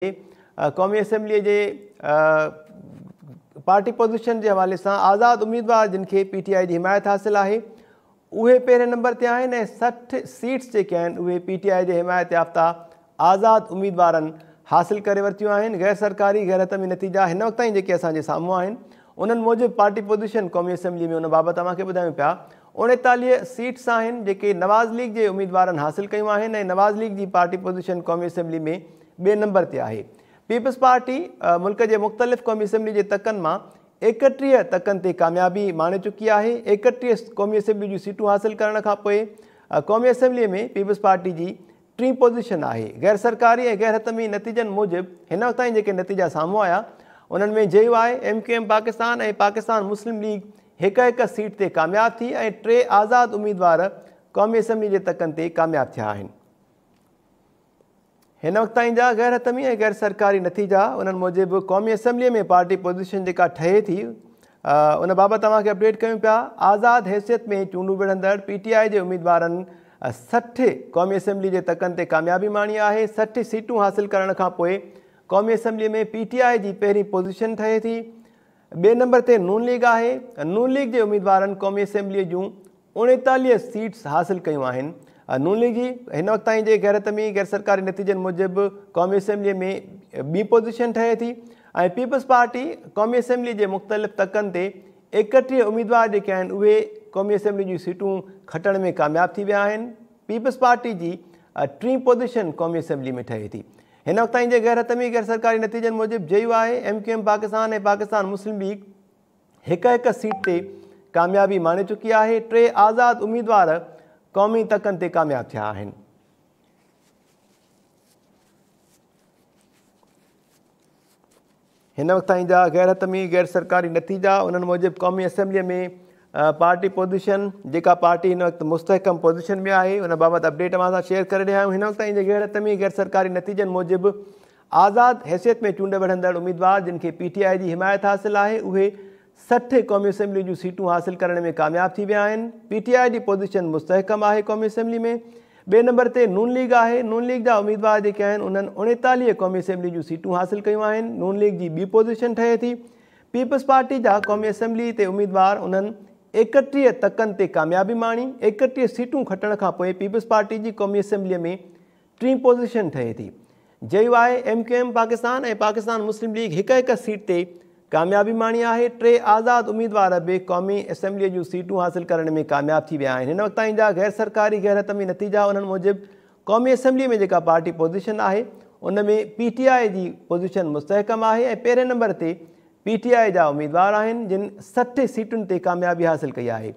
قومي اسيمبلي جي party position جي حوالي سان آزاد اميدوار جن کي پي ٽي آء جي حمايت حاصل آهي اهي پهرين نمبر تي آهن ۽ 60 سيٽس جيڪي آهن اهي پي ٽي آء جي حمايت يافته آزاد اميدوارن حاصل ڪري ورتيون آهن. غير سرڪاري غير حتمي نتيجا هن وقت تائين جيڪي اسان جي سامهون آهن انهن موجب پارٽي پوزيشن قومي اسيمبلي ۾ ان بابت اوهان کي ٻڌايون پيا. 39 سيٽس آهن جيڪي نواز ليگ جي اميدوارن حاصل ڪيون آهن ۽ نواز ليگ جي پارٽي پوزيشن قومي اسيمبلي ۾ ٻئي نمبر تي آهي. پيپلز پارٽي ملڪ جي مختلف قومي اسيمبلي جي تڪن مان 31 تڪن تي ڪاميابي ماڻي چڪي آهي. 31 قومي اسيمبلي جون سيٽون حاصل ڪرڻ کانپوء قومي اسيمبلي ۾ پيپلز پارٽي جي ٽين پوزيشن آهي. غير سرڪاري ۽ غير حتمي نتيجن موجب هن وقت تائين جيڪي نتيجا سامهون آيا انهن ۾ J U I, M Q M Pakistan ۽ Pakistan Muslim League هڪ هڪ سيٽ تي ڪامياب ٿي ۽ ٽي آزاد اميدوار قومي اسيمبلي جي تڪن تي ڪامياب ٿيا آهن. هن وقت تائين جا غير حتمي ۽ غير سرڪاري نتيجا انهن موجب قومي اسيمبلي ۾ پارٽي پوزيشن جيڪا ٺهي ٿي ان بابت اوهان کي اپڊيٽ ڪيون پيا. آزاد حيثيت ۾ چونڊون وڙهندڙ پي ٽي آء جي اميدوارن 60 قومي اسيمبلي جي تڪن تي ڪاميابي ماڻي آهي. 60 سيٽون حاصل ڪرڻ کان پوء قومي اسيمبلي ۾ پي ٽي آء جي پهرين پوزيشن ٺهي ٿي. ٻئي نمبر تي نون ليگ آهي. نون ليگ جي اميدوارن قومي اسيمبلي جون 39 سيٽس حاصل ڪيون آهن. نون ليگ جي هن وقت تائين جي غير حتمي غير سرڪاري نتيجن موجب قومي اسيمبلي ۾ ٻي پوزيشن ٺهي ٿي ۽ پيپلز پارٽي قومي اسيمبلي جي مختلف تڪن تي 31 اميدوار جيڪي آهن اهي قومي اسيمبلي جون سيٽون کٽڻ ۾ ڪامياب ٿي ويا آهن. پيپلز پارٽي جي ٽين پوزيشن قومي اسيمبلي ۾ ٺهي ٿي. هن وقت تائين جي غير حتمي غير سرڪاري نتيجن موجب J U I, M Q M Pakistan ۽ Pakistan Muslim League هڪ هڪ سيٽ تي ڪاميابي ماڻي چڪي آهي. ٽي آزاد اميدوار قومي تڪن تي ڪامياب ٿيا آهن. هن وقت تائين جا غير حتمي غير سرڪاري نتيجا انهن موجب قومي اسيمبلي ۾ پارٽي پوزيشن جيڪا پارٽي هن وقت مستحڪم پوزيشن ۾ آهي ان بابت اپڊيٽ اوهان سان شيئر ڪري رهيا آهيون. هن وقت تائين جي غير حتمي غير سرڪاري نتيجن موجب آزاد حيثيت ۾ چونڊ وڙهندڙ اميدوار جن کي پي ٽي آء جي حمايت حاصل آهي اهي 60 قومي اسيمبلي جون سيٽون حاصل ڪرڻ ۾ ڪامياب ٿي ويا آهن. پي ٽي آء جي پوزيشن مستحڪم آهي قومي اسيمبلي ۾. ٻئي نمبر تي نون ليگ آهي. نون ليگ جا اميدوار جيڪي آهن انهن 39 قومي اسيمبلي جون سيٽون حاصل ڪيون آهن. نون ليگ جي ٻي پوزيشن ٺهي ٿي. پيپلز پارٽي جا قومي اسيمبلي تي اميدوار انهن 31 تڪن تي ڪاميابي ماڻي. 31 سيٽون کٽڻ کانپوء پيپلز پارٽي جي قومي اسيمبلي ۾ ٽين پوزيشن ٺهي ٿي. J U I, M Q M Pakistan ۽ Pakistan Muslim League هڪ هڪ سيٽ تي ڪاميابي ماڻي آهي. ٽي آزاد اميدوار به قومي اسيمبليء جون سيٽون حاصل ڪرڻ ۾ ڪامياب ٿي ويا آهن. هن وقت تائين جا غير سرڪاري غير حتمي نتيجا انهن موجب قومي اسيمبليء ۾ جيڪا پارٽي پوزيشن آهي ان ۾ پي ٽي آء جي پوزيشن مستحڪم آهي ۽ پهرين نمبر تي پي ٽي آء جا اميدوار آهن جن 60 سيٽن تي ڪاميابي حاصل ڪئي آهي.